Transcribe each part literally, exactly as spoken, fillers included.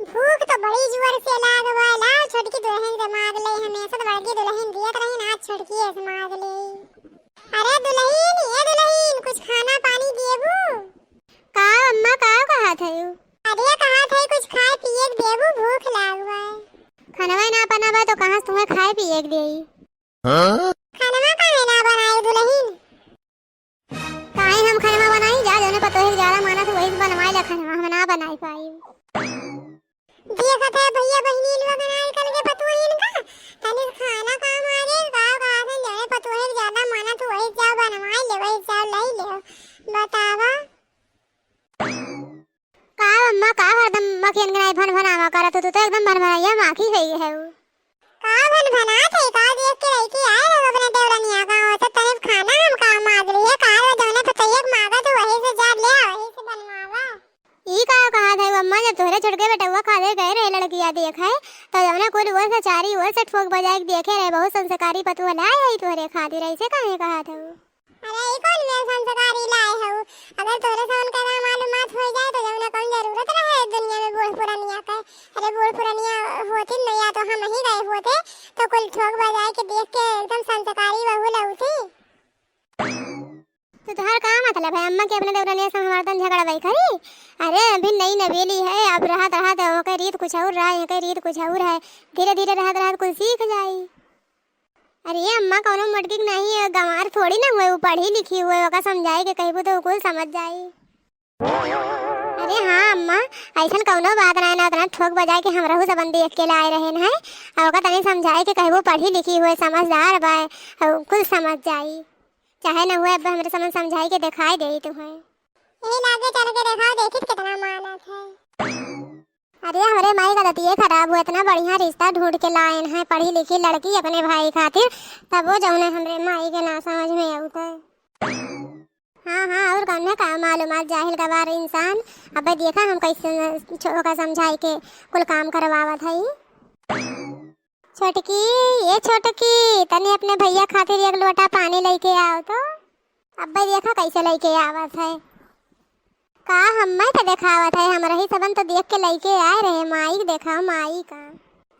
भूख तो बड़ी जोर से लाग बा, लाओ छोटकी दुलहिन से मांग ले, हमेशा तो बड़की दुलहिन दियत रहिन, आज छोटकी से मांग ले। अरे दुलहिन, ए दुलहिन, कुछ खाना पानी देबू? का अम्मा, का कहत हयू? अरे कहत है कुछ खाए पिए के देबू, भूख लाग बा। खनवा ना बनाबा तो कहाँ से तुम्हें खाए पिए के देई? हाँ? खनवा काहे ना बनाए दुलहिन? काहे हम खनवा बनाई? जा, जौने पतोहे के ज्यादा मानत हो, वही से बनवाए ला खनवा, हम ना बनाई पाई। देखत है भैया बहिनी लोगन आजकल के पतोहिन का, तनी खाना काम आ जाए, का, का से जौने पतोहे के ज्यादा मानत हो, वही से जाओ बनवाए ले, वही से जाओ लाई ले। बतावा। का अम्मा, का हरदम मखियन के नाई भन भनावा करत हो? तू तो एकदम भन भनैया माखी होइ गई है। का भन भनात है, का देख के लइके आए हो अपने देवरनिया का? वो तो तने खाना हम का मांग रही है, का वो जौने पतोहिया के मांगत हो, वही से जा ले आ, वही से बनवावा। ई का कहत है अम्मा, जब तोहरे छोटके बेटउआ खातिर गए रहे लड़किया देखे, तो जौने कुल ओर से चारी ओर से ठोक बजाए के देखे रहे, बहुत संस्कारी पतोह लाए है तोहरे खातिर, ऐसे काहे कहत है? अरे, ई कौन में संस्कारी लाए हऊ? अगर तोरे से उनका ना मालूमात हो जाए, तो जौना कौन जरूरत रहे दुनिया में बूढ़ पुरनिया के? अरे, बूढ़ पुरनिया होती न, या तो हम ही गए होते, तो कुल ठोक बजाए के देख के एकदम संस्कारी बहू लौती। तो तोहार का मतलब है अम्मा के अपने देवरनिया से हमार तन झगड़ा बाई करी? अरे, अभी नई नवेली है, अब रहत रहत ओके रीत कुछ और रहा, एके रीत कुछ और है, धीरे धीरे रहत रहत कुल सीख जाई। अरे अम्मा, कौनो मोटकी के नहीं, ये गंवार थोड़ी ना हुए, वो पढ़ी लिखी हुए, ओका समझाए के कहबू तो वो कुल समझ जाई। अरे हाँ अम्मा, ऐसन कौनो बात ना है ना, उतना ठोक बजाए के हमरहू सबन देख के लाए रहे हैं, और ओका तनी समझाए के कहबू, पढ़ी लिखी हुए, समझदार बाय, और कुल समझ जाई। चाहे ना हुए, अब हमरे समन समझाई के दिखाई देई तुहें। यही लागे चल के देखाओ, देखित कितना मानत है। अरे, हमरे माई का दतिये खराब हुआ, इतना बढ़िया रिश्ता ढूंढ के लायन है, पढ़ी लिखी लड़की अपने भाई खातिर, तब वो जौने हमरे माई के ना समझ में आवत है। हाँ, हाँ, और कौन है का मालूम, आज जाहिल गवार इंसान। अबे देखा हम कैसे न-, छो-, ओका समझाई के कुल काम करवावत है। छोटकी, ए छोटकी, तनी अपने भैया खातिर एक लोटा पानी लइके आओ तो। अब्बे देखा कैसे लइके आवत है। का हम्मे तो देखावत है, हमरही सबन तो देख के लइके आए रहे, माई के देखाओ, माई का।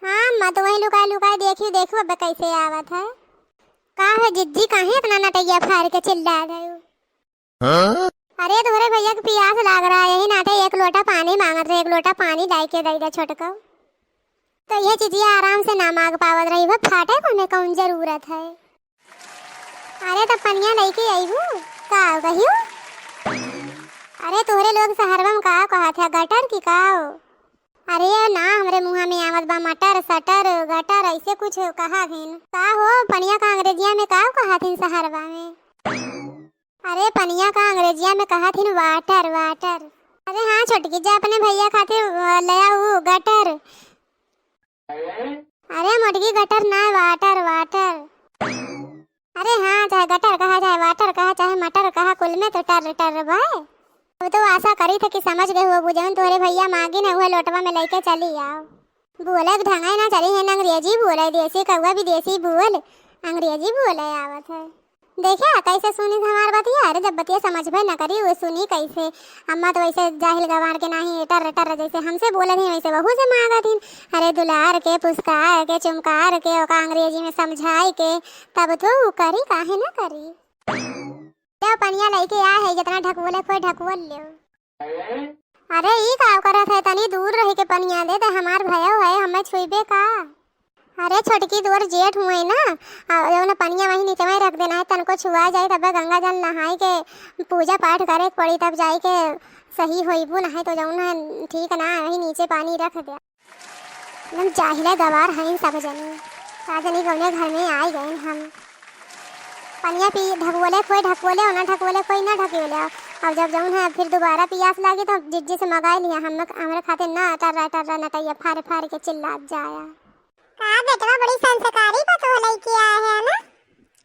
हाँ अम्मा, तो वही लुकाए लुकाए देखियो, देखियो अब्बे कैसे आवत है। का है जिज्जी, काहे इतना नटैया फार के चिल्ला रहे हो? हाँ? अरे तोहरे भैया के पियास लाग रहा है, यही नाते एक लोटा पानी मांगत रहे, एक लोटा पानी लाइके दे दे छोटको। तो ये चीजिया आराम से ना मांग पावत रही, वो फाटे को में कौन जरूरत है? अरे तो पनिया लइके अइबू का कहियो? अरे तोहरे लोग शहरवा में का कहत है, गटर की का हो? अरे ये ना हमरे मुँहा में आवत बा, मटर सटर गटर ऐसे कुछ कहा हिन। का हो पनिया का अंग्रेजिया में का कहत हिन शहरवा में? अरे पनिया का अंग्रेजिया में कहत हिन water, water। अरे हाँ छोटकी, जा अपने भैया खातिर, अ, ले आऊ गटर। अरे मोटकी, गटर ना, water, water। अरे हाँ, चाहे गटर कहा, चाहे water कहा, चाहे मटर कहा, कुल में तो टर टर बा। अब तो आशा करी थे कि समझ गए हो, जौन तोहरे भैया मांगी ना, उहे लोटवा में लेके चली आओ। बोले के ढंगे ना चली है, अंग्रेजी बोले, देसी कौआ विदेशी बोल, अंग्रेजी बोले आवत है। देखे, कैसे सुनी हमार बतिया? अरे, जब बतिया समझबे न करी, वो सुनी कैसे? अम्मा तो वैसे जाहिल गंवार के नाही, टर टर जैसे हमसे बोलत ही, वैसे वहू से मांगत ही। अरे, दुलार के, पुस्कार के, चुमकार के, ओका अंग्रेजी में समझाई के, तब तो ऊ करी, काहे न करी? ले पनिया लइके आ है, जितना ढकवले कोई ढकवल ले। अरे, ई का करत है? तनी दूर रह के पनिया दे, त हमार भयो है, हमें छुइबे का? अरे, छोटकी तोर जेठ हुए ना, आ, जौन पनिया वहीं नीचे में रख देना है, तनको छुआ जाए, तब गंगा जल नहाए के पूजा पाठ करे के पड़ी, तब जाए के सही होइबू, नहीं तो जौन है ठीक ना, वहीं नीचे पानी रख दे। एकदम जाहिले गवार हईन सब जनी। का जनी कौने घर में आई गईन हम। पनिया पी ढकवले कोई ढकवले, ना ढकवले कोई ना ढकवले। अब जब जौन है फिर दोबारा पियास लागी तो जिज्जी से मगाई लिया, हम, हमरे खातिर ना टर्रा टर्रा नटैया फाड़ फाड़ के चिल्लात जाया। का बेटवा बड़ी संस्कारी पतोह लइके आए है ना?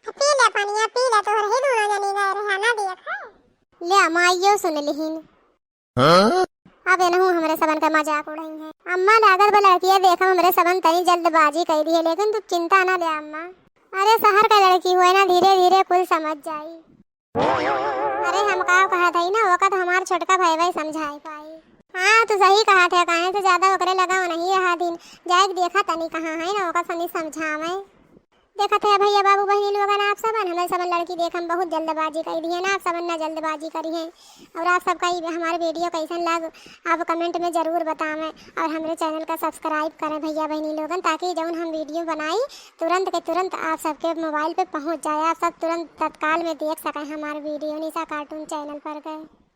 पी ले पनिया, पी ले, तोहरे ही दोनों जनी गए रहे ना, देख है। ले माइयो सुन लिहिन। हाँ? अब एनहू हमरे सबन का मजाक उड़ाई है। अम्मा लागत बा लड़किया देखा हमरे सबन तनी जल्दबाजी कई दिहे, लेकिन तू चिंता ना ले अम्मा। अरे शहर का लड़की हुए ना, धीरे धीरे कुल समझ जाई। अरे हम का कहत हई ना, ओका तो हमार छोटका भाई भाई समझाई पाई। हाँ, तू सही कहत है, काहे से ज्यादा ओकरे लगा नहीं रहा दिन। जाए के देखा तनी कहाँ है ना, ओका सनी समझावे। देखत है भैया बाबू बहिनी लोगन, आप सबन, हमरे सबन लड़की देखम बहुत जल्दबाजी कइ दिहन, आप सबन ना जल्दबाजी करिहें। और आप सबका ई हमार video कैसन लग, आप comment में जरूर बतावें। और हमरे channel का subscribe करें भैया बहिनी लोगन, ताकि जौन हम video बनाई तुरंत के तुरंत आप सबके mobile पे पहुँच जाए, आप सब तुरंत तत्काल में देख सकें हमार video निशा cartoon channel पर गए।